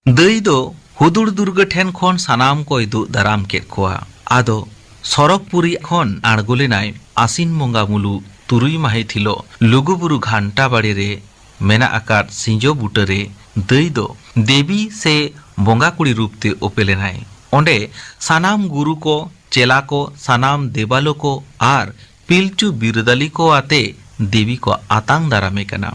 ᱫᱟᱹᱭ ᱫᱚ ᱦᱩᱫᱩᱲ ᱫᱩᱨᱜᱟᱹ ᱴᱷᱮᱱ ᱠᱷᱚᱱ ᱥᱟᱱᱟᱢ ᱠᱚᱭ ᱫᱩᱜ ᱫᱟᱨᱟᱢ ᱠᱮᱫ ᱠᱚᱣᱟ᱾ ᱟᱫᱚ ᱥᱚᱨᱚᱜᱽᱯᱩᱨᱤ ᱠᱷᱚᱱ ᱟᱬᱜᱚ ᱞᱮᱱᱟᱭ᱾ ᱟᱥᱤᱱ ᱵᱚᱸᱜᱟ ᱢᱩᱞᱩᱜ ᱛᱩᱨᱩᱭ ᱢᱟᱹᱦᱤᱛ ᱦᱤᱞᱳᱜ ᱞᱩᱜᱩᱵᱩᱨᱩ ᱜᱷᱟᱱᱴᱟ ᱵᱟᱲᱮ ᱨᱮ ᱢᱮᱱᱟᱜ ᱟᱠᱟᱫ ᱥᱤᱸᱡᱚ ᱵᱩᱴᱟᱹᱨᱮ ᱫᱟᱹᱭ ᱫᱚ ᱫᱮᱵᱤ ᱥᱮ ᱵᱚᱸᱜᱟ ᱠᱩᱲᱤ ᱨᱩᱯ ᱛᱮ ᱳᱯᱮᱞ ᱮᱱᱟᱭ᱾ ᱚᱸᱰᱮ ᱥᱟᱱᱟᱢ ᱜᱩᱨᱩ ᱠᱚ, ᱪᱮᱞᱟ ᱠᱚ, ᱥᱟᱱᱟᱢ ᱫᱮᱵᱟᱞᱳ ᱠᱚ ᱟᱨ ᱯᱤᱞᱪᱩ ᱵᱤᱨᱟᱹᱫᱟᱹᱞᱤ ᱠᱚ ᱟᱛᱮ ᱫᱮᱵᱤ ᱠᱚ ᱟᱛᱟᱝ ᱫᱟᱨᱟᱢᱮ ᱠᱟᱱᱟ᱾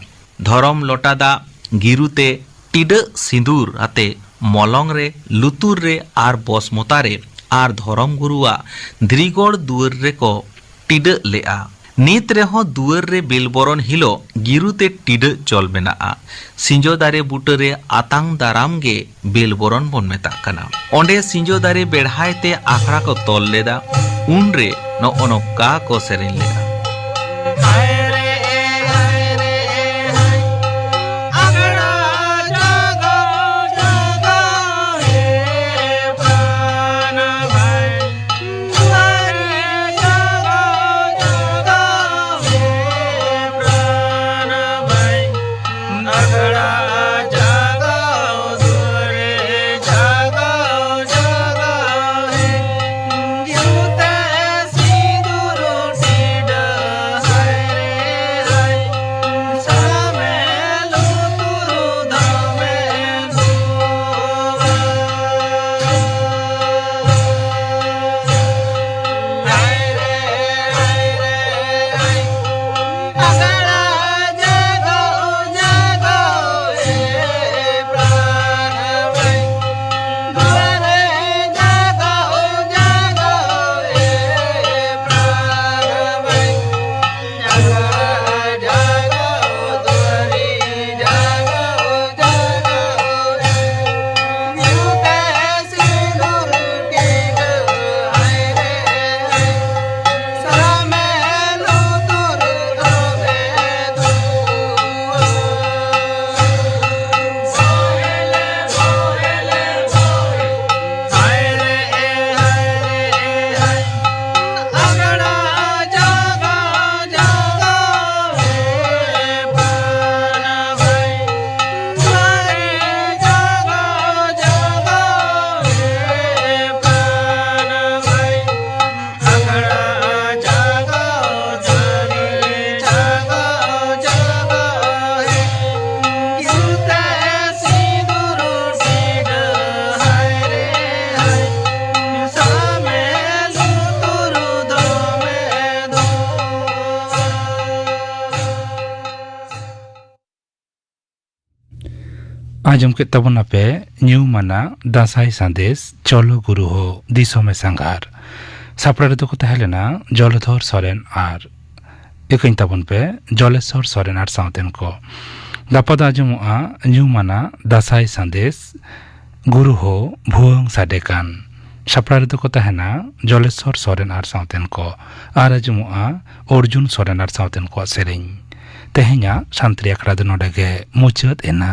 ᱫᱷᱚᱨᱚᱢ ᱞᱚᱴᱟ ᱫᱟᱜ ᱜᱤᱨᱩ ᱛᱮ ᱴᱤᱰᱟᱹᱜ ᱥᱤᱸᱫᱩᱨ ᱟᱛᱮ ᱢᱚᱞᱚᱝ ᱨᱮ, ᱞᱩᱛᱩᱨ ᱨᱮ ᱟᱨ ᱵᱚᱥᱢᱚᱛᱟ ᱨᱮ ᱟᱨ ᱫᱷᱚᱨᱚᱢ ᱜᱩᱨᱩᱣᱟᱜ ᱫᱷᱨᱤᱜᱚᱲ ᱫᱩᱣᱟᱹᱨ ᱨᱮᱠᱚ ᱴᱤᱰᱟᱹᱜ ᱞᱮᱜᱼᱟ᱾ ᱱᱤᱛ ᱨᱮᱦᱚᱸ ᱫᱩᱣᱟᱹᱨ ᱨᱮ ᱵᱮᱞᱵᱚᱨᱚᱱ ᱦᱤᱞᱳᱜ ᱜᱤᱨᱩ ᱛᱮ ᱴᱤᱰᱟᱹᱜ ᱪᱚᱞ ᱢᱮᱱᱟᱜᱼᱟ᱾ ᱥᱤᱸᱡᱚ ᱫᱟᱨᱮ ᱵᱩᱴᱟᱹᱨᱮ ᱟᱛᱟᱝ ᱫᱟᱨᱟᱢ ᱜᱮ ᱵᱮᱞᱵᱚᱨᱚᱱ ᱵᱚᱱ ᱢᱮᱛᱟᱜ ᱠᱟᱱᱟ᱾ ᱚᱸᱰᱮ ᱥᱤᱸᱡᱚ ᱫᱟᱨᱮ ᱵᱮᱲᱦᱟᱭ ᱛᱮ ᱟᱠᱷᱲᱟ ᱠᱚ ᱛᱚᱞ ᱞᱮᱫᱟ᱾ ᱩᱱᱨᱮ ᱱᱚᱜᱼᱚ ᱱᱚᱝᱠᱟ ᱠᱚ ᱥᱮᱨᱮᱧ ᱞᱮᱫᱟ᱾ ᱟᱸᱡᱚᱢ ᱠᱮᱫ ᱛᱟᱵᱚᱱᱟᱯᱮ ᱧᱩᱢᱟᱱᱟᱜ ᱫᱟᱸᱥᱟᱭ ᱥᱟᱸᱫᱮᱥ, ᱪᱚᱞᱚ ᱜᱩᱨᱩ ᱦᱳ ᱫᱤᱥᱚᱢᱮ ᱥᱟᱸᱜᱷᱟᱨ᱾ ᱥᱟᱯᱲᱟᱣ ᱨᱮᱫᱚ ᱠᱚ ᱛᱟᱦᱮᱸ ᱞᱮᱱᱟ ᱡᱚᱞᱚᱫᱷᱚᱨ ᱥᱚᱨᱮᱱ ᱟᱨ ᱤᱠᱟᱹᱧ ᱛᱟᱵᱚᱱ ᱯᱮ ᱡᱚᱞᱮᱥᱚᱨ ᱥᱚᱨᱮᱱ ᱟᱨ ᱥᱟᱶᱛᱮᱱ ᱠᱚ᱾ ᱜᱟᱯᱟ ᱫᱚ ᱟᱸᱡᱚᱢᱚᱜᱼᱟ ᱧᱩᱢᱟᱱᱟᱜ ᱫᱟᱸᱥᱟᱭ ᱥᱟᱸᱫᱮᱥ, ᱜᱩᱨᱩ ᱦᱳ ᱵᱷᱩᱣᱟᱹᱝ ᱥᱟᱰᱮ ᱠᱟᱱ᱾ ᱥᱟᱯᱲᱟᱣ ᱨᱮᱫᱚ ᱠᱚ ᱛᱟᱦᱮᱱᱟ ᱡᱚᱞᱮᱥᱚᱨ ᱥᱚᱨᱮᱱ ᱟᱨ ᱥᱟᱶᱛᱮᱱ ᱠᱚ, ᱟᱨ ᱟᱸᱡᱚᱢᱚᱜᱼᱟ ᱚᱨᱡᱩᱱ ᱥᱚᱨᱮᱱ ᱟᱨ ᱥᱟᱶᱛᱮᱱ ᱠᱚᱣᱟᱜ ᱥᱮᱨᱮᱧ᱾ ᱛᱮᱦᱮᱧᱟᱜ ᱥᱟᱱᱛᱟᱲᱤ ᱟᱠᱷᱲᱟ ᱫᱚ ᱱᱚᱰᱮ ᱜᱮ ᱢᱩᱪᱟᱹᱫ ᱮᱱᱟ᱾